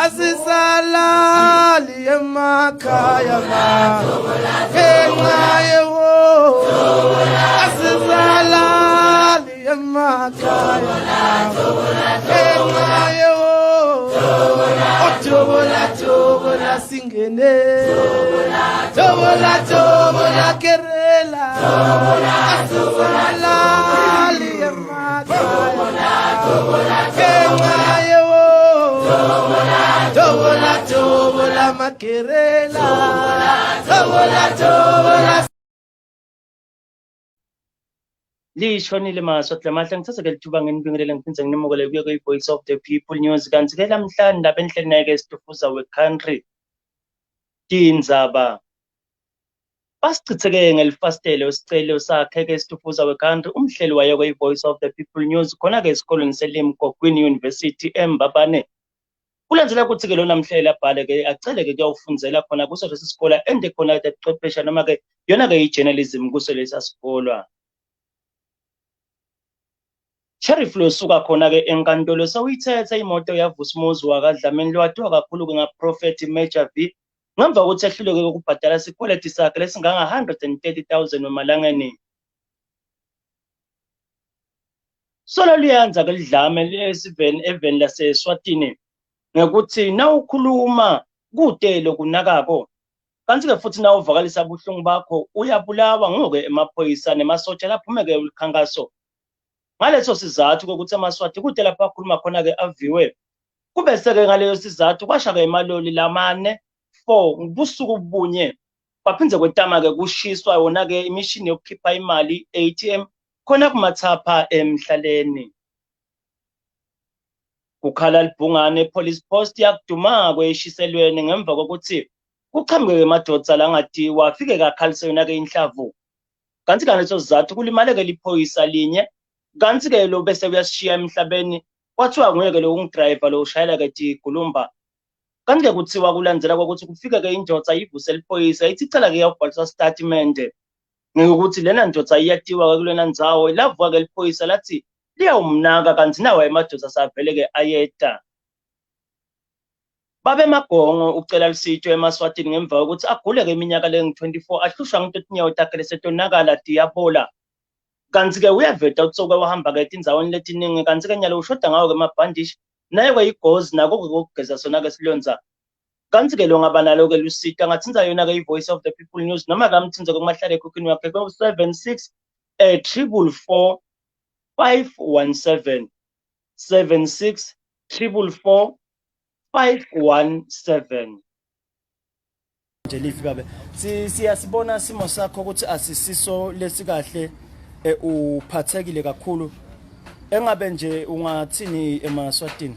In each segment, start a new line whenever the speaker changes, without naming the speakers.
Asisalali emakhaya ma ngenxa yewo Asisalali emakhaya ma ngenxa yewo Ojobola jobola singene Jobola jobola kerela Asisalali emakhaya ngenxa yewo Jobola jobola makerela Jobola jobola
Lishonile Maswazi Lamahle ngithathe ke lithuba nginibingelele ngiphinde nginimukele kuyo kwi-Voice of the People News kanti ke lamhlanje ndaba enhle neke Stufuza we-country tindzaba Basichitheke ngelifasitelo isicelo sakhe-ke Stufuza we-country umhleli wayo kwi-Voice of the People News khona-ke esikolweni seLimkokwing University eMbabane. Kulandela ukuthi-ke lona mhleli abhale-ke acele-ke kuyawufundzela khona kuso lesi sikole ende khona tebuchwephesha noma-ke yona-ke i-journalism kuso lesa sikolwa. Sheriff losuka khona-ke enkantolo sewuyithethe imoto yaVusumuzi wakaDlamini lowatiwa kakhulu-ke ngaProphet Major V ngemva kokuthi ehluleke ukubhadala isikweleti sakhe lesinganga-130 000 emalangeni. Solo luyanza ke lidlame esiveni eveni laseSwatini ngekuthi nawukhuluma kute lokunakako kanti-ke futhi nawuvakalisa buhlungu bakho uyabulawa nguke emaphoyisa nemasotsha laphumeke ulikhankaso ngaleso sizathu kokuthi amaswati kude lapho akhuluma khona-ke aviwe kube seke ngaleyo sizathu kwasha-ke emaloli lamane 4 ngobusuku bunye kwaphinde kwetama-ke kushiswa wona-ke imishini yokukhipha imali ATM khona kumathapha emhlaleni kukhala libhungane police post yakudumako eshiselweni ngemva kokuthi kuqhamuke emadoda langadiwa afike kakhalise yona-ke inhlavu kanti ngaleso sizathu kulimaleke liphoyisa linye kanti-ke lo bese uyasishiya emhlabeni kwathiwa nguye-ke lo ungidrayiva lo ushayela-ke tigulumba kanti-ke kuthiwa kulandela kokuthi kufike-ke indoda ivuse liphoyisa ithi icela-ke iyawubhalisa sitatimende ngekuthi lena ndoda iyatiwa-ke kulena ndzawo lavuka-ke liphoyisa lathi liyawumnaka kanti nawo emadoda savele-ke ayeta Babe Magongo ucela lusito eMaswatini ngemva kokuthi aguleke iminyaka lengu-24 ahlushwa ngitotinyawo takhe lesetonakala tiyabola. Kanti-ke uyaveta ukuthi soke wahamba-ke etindzaweni letiningi kanti-ke nyalo ushoda ngawo-ke emabhandishi nayo-ke igozi nako-ke kokugeza sona-ke silondza. Kanti-ke lo ngaba nalo-ke lusito angatsintsa yona-ke i-Voice of the People News noma-ke amtsintse kumahlala ekhukhwini wakhe ku-76 444 517 76 444 517
nje lifi babe siyasibona simo sakho ukuthi asisiso lesikahle eh, uphathekile kakhulu engabe nje ungathini emaswatini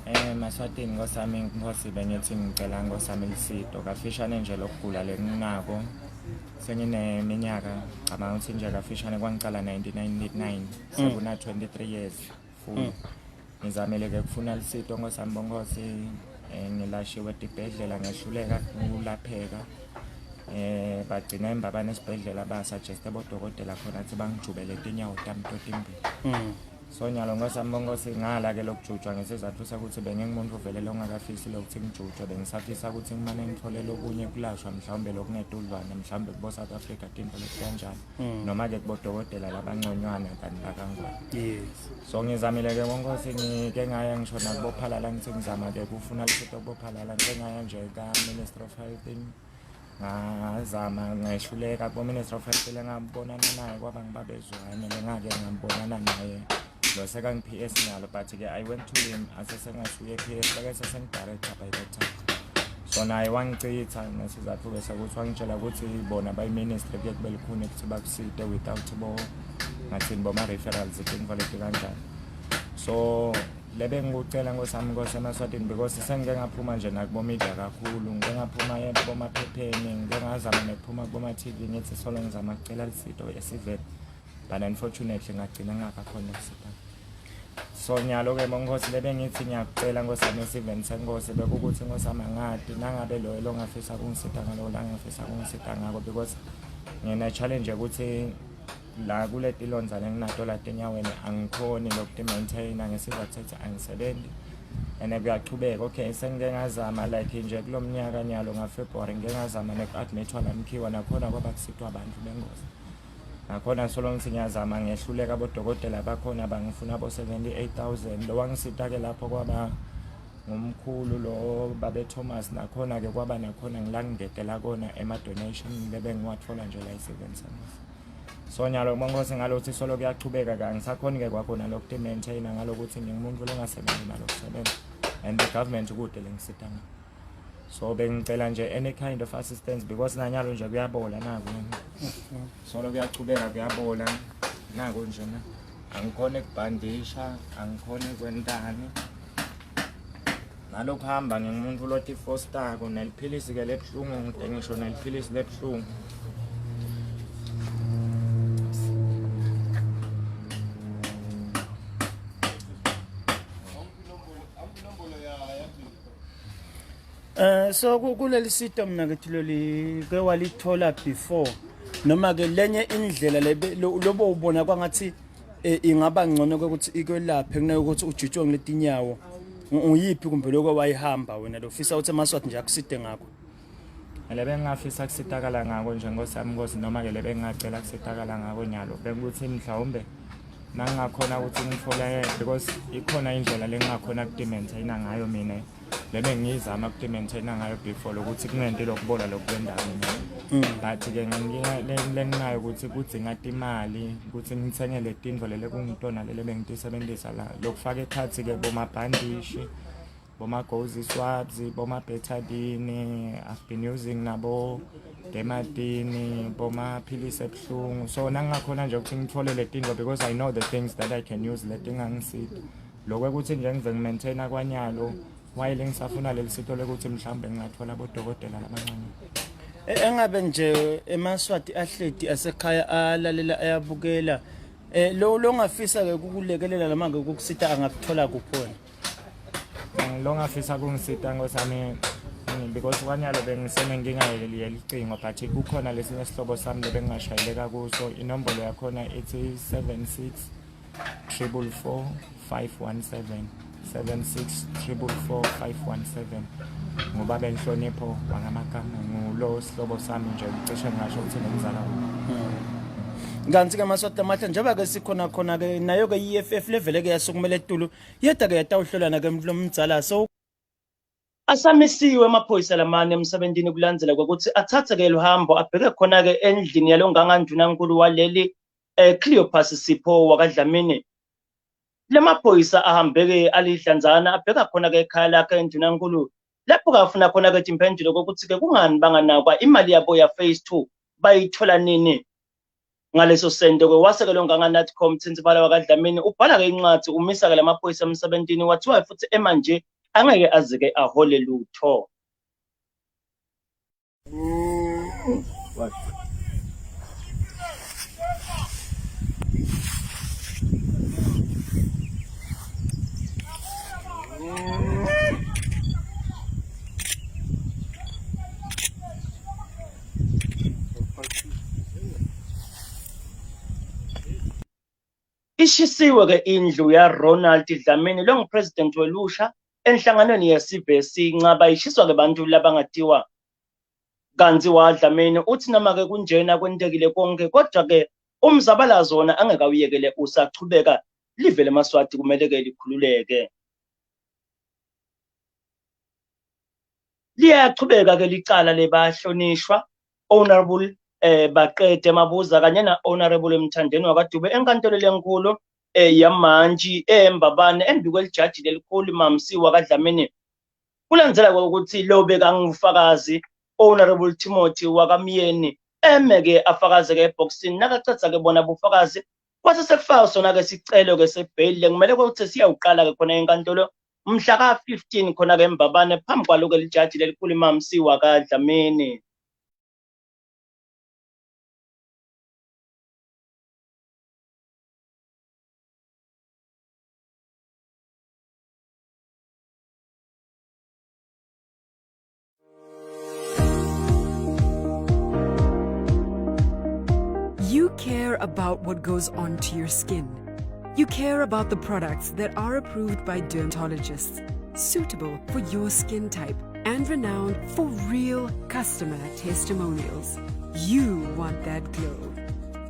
Eh Maswatini nkosami nkosi bengithi ngicela nkosami lisito kafishane nje lokugula lenginako sengineminyaka cabanga ukuthi nje kafishane kwangicala 1999 sekuna 23 years full Ngizamile ke kufuna lisito nkosami bonkosi eh, ngilashiwe etibhedlela ngehluleka ukulapheka eh bagcina embabane esibhedlela ba suggest bodokotela khona ukuthi bangijubele tinyawo tami totimbili so nyalo nkosami bonkosi ngala ke lokujutshwa ngesizathu sokuthi bengingumuntu vele longakafisi lokuthi ngijutshwe bengisafisa ukuthi ngimane ngithole lokunye kulashwa mhlawumbe lokungetudlwane mhlawumbe kubo South Africa tinto letikanjalo noma-ke kubodokotela labanconywana than bakangwane
yes
so ngizamile-ke ngonkosi ngike ngaya ngisho nakubophalala ngithi ngizama-ke kufuna lusito kubophalala ngike ngaya nje ka-ministry of health ngazama ngehluleka kubo-ministry of health lengabonana naye kwaba ngibabezwane lengake ngambonana naye lo sekangi-P S nyalo but-ke I went to him asesengasuye P S beke sesengi-director by that time so naye wangichitha ngesizathu-ke sokuthi wangitshela ukuthi bona bayi-ministry kuye kube lukhuni ukuthi bakusite without bo ngathini boma-referrals tintfo leti kanjani so lebe ngikucela nkosami nkosi emaswatini because sengike ngaphuma nje nakubo-media kakhulu ngike ngaphuma kubomaphepheni ngike ngazama nekuphuma kuboma-tv ngithi solo ngizama kucela lisito esiveni but unfortunately ngagcina ngingakakhona ukusita so nyalo-ke monkosi lebe ngithi ngiyakucela nkosi yami esiveni senkosi bekukuthi nkosi yami angadi nangabe loyo longafisa kungisita ngaloko langafisa kungisita ngako because ngine-challenge yokuthi la kuletilondza lenginato la tinyaweni angikhoni lokuti-maintaina ngesizathu sethi angisebenzi and kuyachubeka. Okay, sengike ngazama like nje kulo mnyaka nyalo nga-February ngike ngazama neku-admithwa la Mkhiwa, nakhona kwaba kusitwa abantu bengozi. Nakhona solo ngithi ngiyazama ngehluleka, abodokotela bakhona bangifuna bo-78 000. Lo wangisita-ke lapho kwaba ngumkhulu lo babe Thomas, nakhona-ke kwaba nakhona ngila ngingetela kona ema-donation lebengiwatfola nje la esiveni sami. So nyalo bonkosi ngalokuthi solo kuyachubeka ka angisakhoni-ke kwakhona lokuti-maintaina ngalokuthi ngingumuntu longasebenzi nalokusebenza and the government kude lengisita ngayo. So bengicela nje any kind of assistance because nanyalo nje kuyabola naku, solo kuyachubeka kuyabola naku nje na angikhoni kubhandisha, angikhoni kwentani nalokuhamba. Ngingumuntu lotifostako neliphilisi-ke lebuhlungu ngide ngisho neliphilisi lebuhlungu.
So kuleli sito mina ngithi loli ke walithola before noma ke lenye indlela lobo ubona kwangathi ingaba ngcono ukuthi ikwelaphe kunokuthi ujutshwe ngeletinyawo, uyiphi kumbe lokho wayihamba wena lofisa ukuthi emaswati nje akuside ngakho?
Le bengingafisa kusitakala ngako nje nkosi yami nkosi, noma-ke le bengingacela kusitakala ngako nyalo bekuthi mhlawumbe nangingakhona ukuthi ngithole, because ikhona indlela lengingakhona kuti-maintaina ngayo mina, le bengiyizama kuti-maintaina ngayo before lokuthi kungenti lokubola lokwendawo mina. But-ke ngenkinga lenginayo ukuthi kudzinga timali ukuthi ngithenge le tintfo lele kungitona lele bengitisebentisa la, lokufaka ekhatsi-ke bomabhandishi, boma-gauze swabs, boma-betadine I've been using, nabo Dermatine, bomaphilisi ebuhlungu. So nangingakhona nje ukuthi ngithole le tintfo because I know the things that I can use letingangisita lokho ukuthi nje ngize ngi-maintaina kwanyalo while ngisafuna leli sito lokuthi mhlawumbe ngingathola abodokotela labancane.
Engabe nje emaswati ahleti asekhaya alalela ayabukela, lo longafisa ke ukukulekelela noma ke ukukusita angakuthola kuphona?
Lo ngafisa kungisita nkosami, because kwanyalo bengisenenkinga yelicingo, but kukhona lesinye sihlobo sami lebengingashayeleka kuso. Inombolo yakhona ithi 76 444 517, 76 444 517, ngoba benhlonipho wangamagama ngulo sihlobo sami nje, cishe ngingasho ukuthi nomzala wami.
Kanti ke maswati amahle, njengoba ke sikhona khona ke nayo ke i-EFF levele ke yasukumele etulu yeda ke yatawuhlolana ke mlomdzala so.
Asamisiwe amaphoyisa lamane emsebentini kulandzela kwekutsi atsatse-ke luhambo abheke khona-ke endlini yalongangandunankulu waleli Cleopas Sipho wakaDlamini. Lamaphoyisa ahambe-ke alidlanzana abheka khona-ke ekhaya lakhe endunankulu lapho-ke afuna khona-ke timphendvulo kokuthi-ke kungani banganakwa imali yabo ya-phase 2 bayithola nini. Ngaleso sento-ke wase-ke lo nganganatcom Tsintsibala wakaDlamini ubhala-ke incwadi umisa-ke lamaphoyisa emsebentini, wathiwa futhi emanje angeke aze-ke ahole lutho.
What?
Ishisiwe ke indlu yaRonald Dlamini longupresident welusha enhlanganweni yesive sincaba, ishiswa ke bantu labangatiwa. Kanti waDlamini uthi noma ke kunjena kwentekile konke, kodwa ke umzabalazo wona angeke awuyekele, usachubeka. Live lemaSwati kumele ke likhululeke. Liyachubeka ke licala lebahlonishwa Honorable Baqede Mabuza kanye na Honorable Mthandeni wakaDube enkantolo lenkulu yamantshi eMbabane embi kwelijaji lelikhulu Mamsi wakaDlamini, kulandzela kokuthi lo bekangufakazi Honorable Timothy wakaMyeni eme ke afakaze ke ebhokisini. Nakacedza ke bona bufakazi, kwase sekufaka sona ke sicelo ke sebheyili lekumele ukuthi siyawuqala ke khona enkantolo mhla ka-15 khona ke eMbabane phambi kwalo-ke lijaji lelikhulu iMamsi wakaDlamini.
You care about what goes onto your skin. You care about the products that are approved by dermatologists, suitable for your skin type, and renowned for real customer testimonials. You want that glow.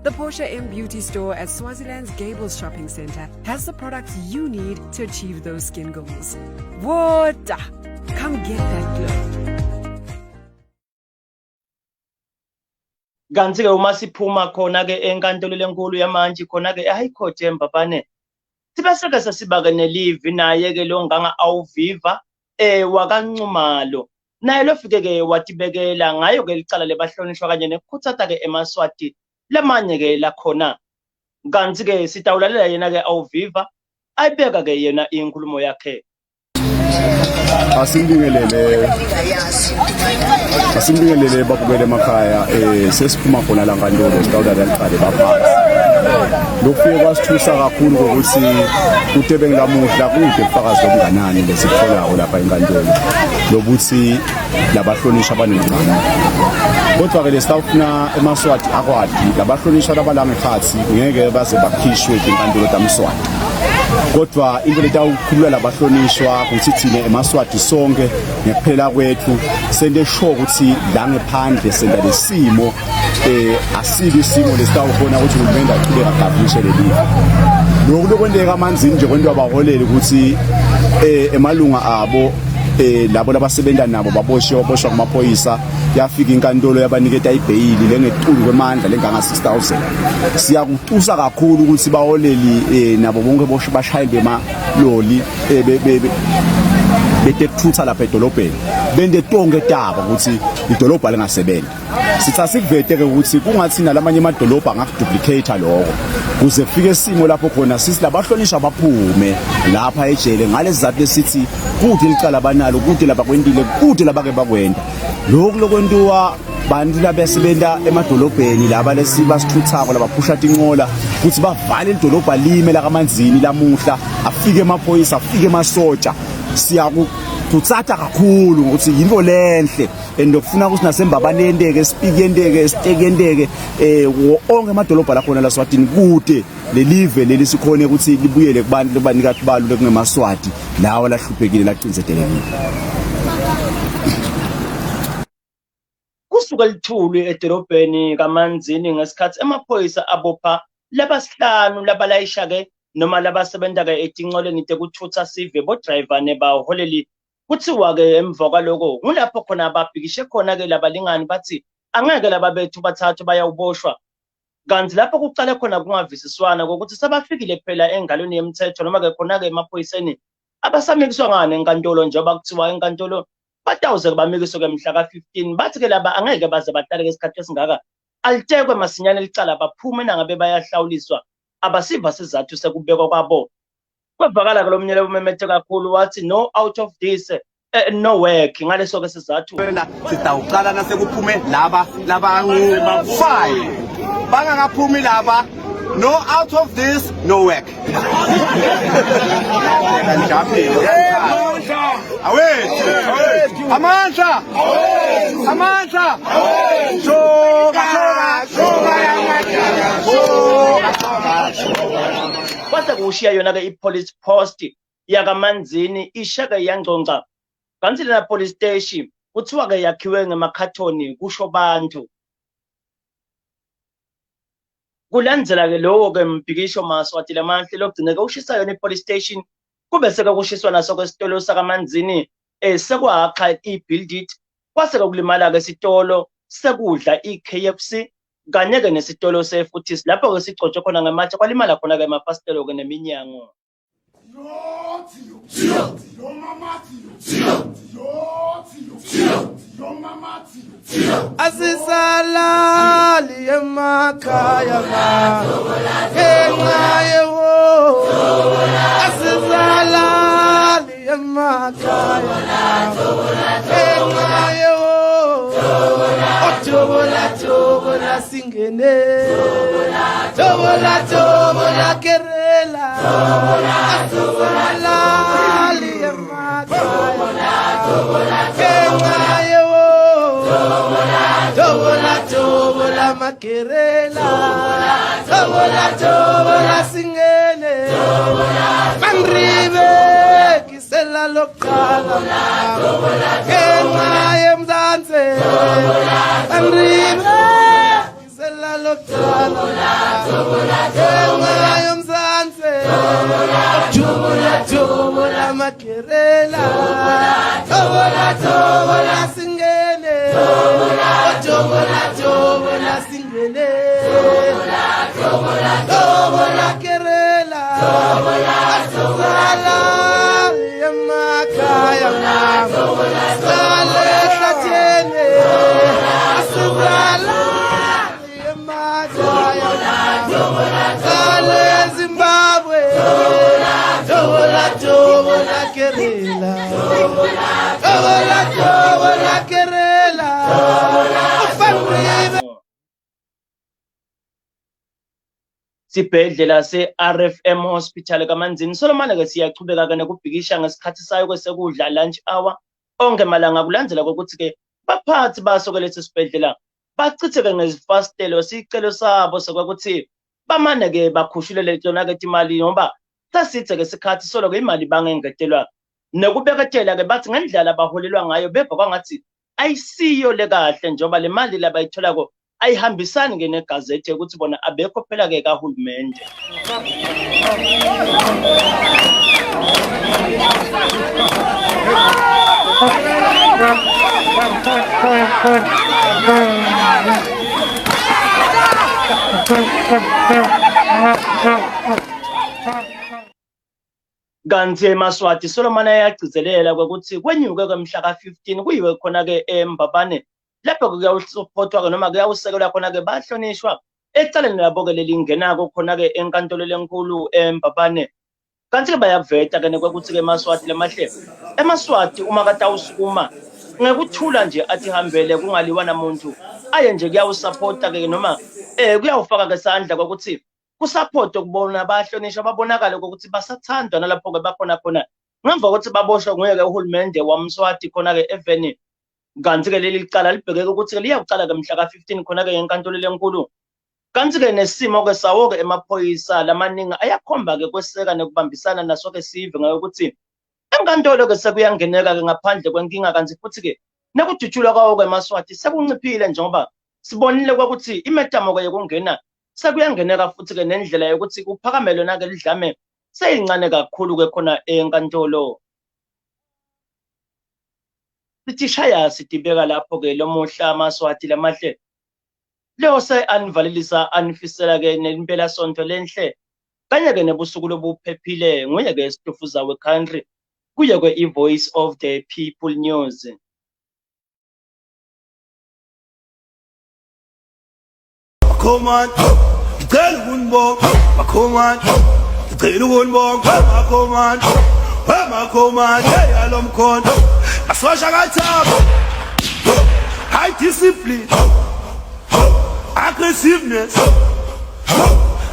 The Portia M Beauty Store at Swaziland's Gables Shopping Center has the products you need to achieve those skin goals. Water! Come get that glow.
Kanti-ke uma siphuma khona-ke enkantolo lenkulu yamantshi khona-ke e-high court embabane sibe seke sesiba-ke nelivi naye-ke lo nganga awuviva eh wakaNxumalo naye lofike-ke watibekela ngayo-ke licala lebahlonishwa kanye nekukhutsata-ke emaswati lamanye-ke lakhona kanti-ke sitawulalela yena-ke awuviva ayibeka-ke yena inkulumo yakhe
Asimbingelele asimbingelele babukele emakhaya eh sesiphuma khona la nkantolo sitawula liqale baphansi lokufike kwasithusa kakhulu ngokuthi kutebe ngilamuhla kude ubufakazi obunganani lesitholako lapha enkantolo lokuthi labahlonishwa abanengane kodwa-ke lesitawufuna emaswati akwati labahlonishwa labala ngekhatsi ngeke baze bakhishwe tinkantolo tamswati kodwa into letawukhulula labahlonishwa ukuthi thina emaswati sonke ngekuphela kwethu sente sure ukuthi la ngephandle senta lesimo eh asibi isimo lesitawukhona ukuthi uhulumende achubeke agavishe lelive lokhu lokwenteka amanzini nje kwento abaholeli ukuthi eh emalunga abo eh labo labasebenza nabo baboshiwe baboshwa ngamaphoyisa yafika inkantolo yabaniketa ibheyili lengetulu kwemandla lenganga 6000 siyakutusa kakhulu ukuthi baholeli eh, nabo bonke bashayeli bemaloli eh, betekuthutha lapha edolobheni bente tonke tabo ukuthi idolobha lingasebenzi sithi asikuvete ke ukuthi kungathi nalamanye amadolobha angakuduplicate lokho kuze kufike isimo lapho khona sisi labahlonishwa baphume lapha ejele ngalezi zathu lesithi kude licala banalo kude labakwentile kude labake bakwenta lokhu lokwentiwa bantu labesebenta emadolobheni laba lesibasithuthako labaphusha tincola ukuthi bavale lidolobha lime lakamanzini lamuhla afike emaphoyisa afike emasotsha siyakutsatha kakhulu ngokuthi yinto lenhle and ukufuna ukuthi nasembabane yenteke esipiki yenteke esiteki yenteke eh onke amadolobha lakhona laswatini kude lelive leli sikhone ukuthi libuyele kubantu libanika tibalo lekungemaswati lawa lahluphekile lacindzetelekile
Kusuke lithuli edolobheni kaManzini ngesikhathi emaphoyisa abopha labasihlanu labalayisha-ke noma labasebenta-ke etincoleni tekuthutsa sive bodrayiva nebaholeli. Kuthiwa-ke emva kwaloko ngulapho khona babhikishe khona-ke labalingani bathi angeke laba bethu bathathu bayawuboshwa. Kanti lapho kuqale khona kungavisiswana kokuthi sebafikile phela engalweni yemthetho noma-ke khona-ke emaphoyiseni abasamikiswa ngani enkantolo njengoba kuthiwa enkantolo batawuze bamikiswe ke mhla ka-15 bathi-ke laba angeke baze bahlaleke isikhathi esingaka alitekwe masinyane licala baphume nangabe bayahlawuliswa abasiva sizathu sekubekwa kwabo kwevakala ke lomnye lobumemethe kakhulu wathi no out of this eh, no work ngaleso ke sizathu
wena sitawuqala nasekuphume laba labangu-five bangakaphumi laba no out of this no work Awethu amandla amandla shoka shoka shoka shoka
Kwase kushiya yona-ke i-police post yakaManzini isheke yangcongca. Kanti lena police station kuthiwa-ke yakhiwe ngemakhathoni kusho bantu. Kulandzela-ke lowo-ke mbhikisho Maswati lamahle logcine-ke ushisa yona i-police station kube seke kushiswa naso-ke esitolo sakaManzini um sekwakha i-build it kwase-ke kulimala-ke isitolo sekudla i-KFC kanye-ke nesitolo sefuthisi lapho-ke sigcotshwe khona ngamatshe kwalimala khona-ke amafasitelo-ke neminyango.
Asisalali emakhaya ma ngenxa yewo asisalali emakhaya ngenxa yewo Tobola tobola singene Tobola tobola kerela Tobola Ngenxa yewo Tobola tobola makerela Tobola tobola singene Mandribe kisela lokuqala Ngenxa yemzansi Mandribe kisela lokuqala Ngenxa yomzansi Tobola tobola makerela Tobola tobola singene Tobola tobola singene Tobola kerela Asizala emakhaya Sale ehlathini Asizala emakhaya Sale Zimbabwe Tobola tobola kerela Tobola tobola kerela Ufangribe
Sibhedlela se-RFM Hospital kaManzini solomane-ke siyachubeka-ke nekubhikisha ngesikhathi sayo kwesekudla lunch hour onke malanga kulandzela kokuthi-ke baphathi baso-ke lesi sibhedlela bachitheke ngezifasitelo sicelo sabo sokuthi bamane-ke bakhushulele tona-ke timali ngoba sesithe-ke sikhathi solo-ke imali bangengetelwa nekubeketela-ke bathi ngendlela abaholelwa ngayo beva kwangathi ayisiyo lekahle njengoba le mali labayitholako ayihambisani ke negazethe ukuthi bona abekho phela ke kahulumende. Kanti emaSwati solomane ayagcizelela kwekuthi kwenyuke kwemhla ka-15 kuyiwe khona-ke eMbabane lapho kuyawusuphothwa-ke noma kuyawusekelwa khona-ke bahlonishwa ecaleni labo-ke lelingenako khona-ke enkantolo lenkulu eMbabane. Kanti-ke bayakuveta-ke nekwekuthi-ke emaSwati lamahle emaSwati uma katawusukuma ngekuthula nje atihambele kungaliwa namuntu aye nje kuyawusaphota-ke noma um kuyawufaka-ke sandla kwekuthi kusaphote ukubona bahlonishwa babonakale ukuthi basathandwa nalapho-ke bakhona khona ngemva kokuthi baboshwe nguye-ke uhulumende wamswati khona-ke eveni. Kanti-ke leli cala libhekeke ukuthi-ke liyakuqala-ke mhla ka-15 khona-ke enkantolo lenkulu. Kanti-ke nesimo-ke sawo-ke emaphoyisa lamaningi ayakhomba-ke kweseka nekubambisana naso-ke sive ngayokuthi enkantolo-ke sekuyangeneka-ke ngaphandle kwenkinga kanti futhi-ke nekudutshulwa kwawo-ke emaswati sekunciphile njengoba sibonile kwakuthi imetamo-ke yokungena sekuyangeneka futhi-ke nendlela yokuthi kuphakame lona-ke lidlame seyincane kakhulu-ke khona enkantolo. Sithi shaya sidibeka lapho-ke lomuhla amaswati lamahle lose anivalelisa anifisela-ke nempelasonto lenhle kanye-ke nebusuku lobuphephile nguye-ke Stufuza we-country kuye kwe-i-Voice of the People News.
Makhomane ngicela ukunibonga Makhomane ngicela ukunibonga Makhomane we Makhomane yalo mkhonto masosha kathabo high discipline aggressiveness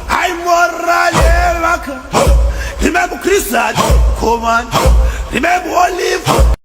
high moral remember Chris Khomane remember Oliver.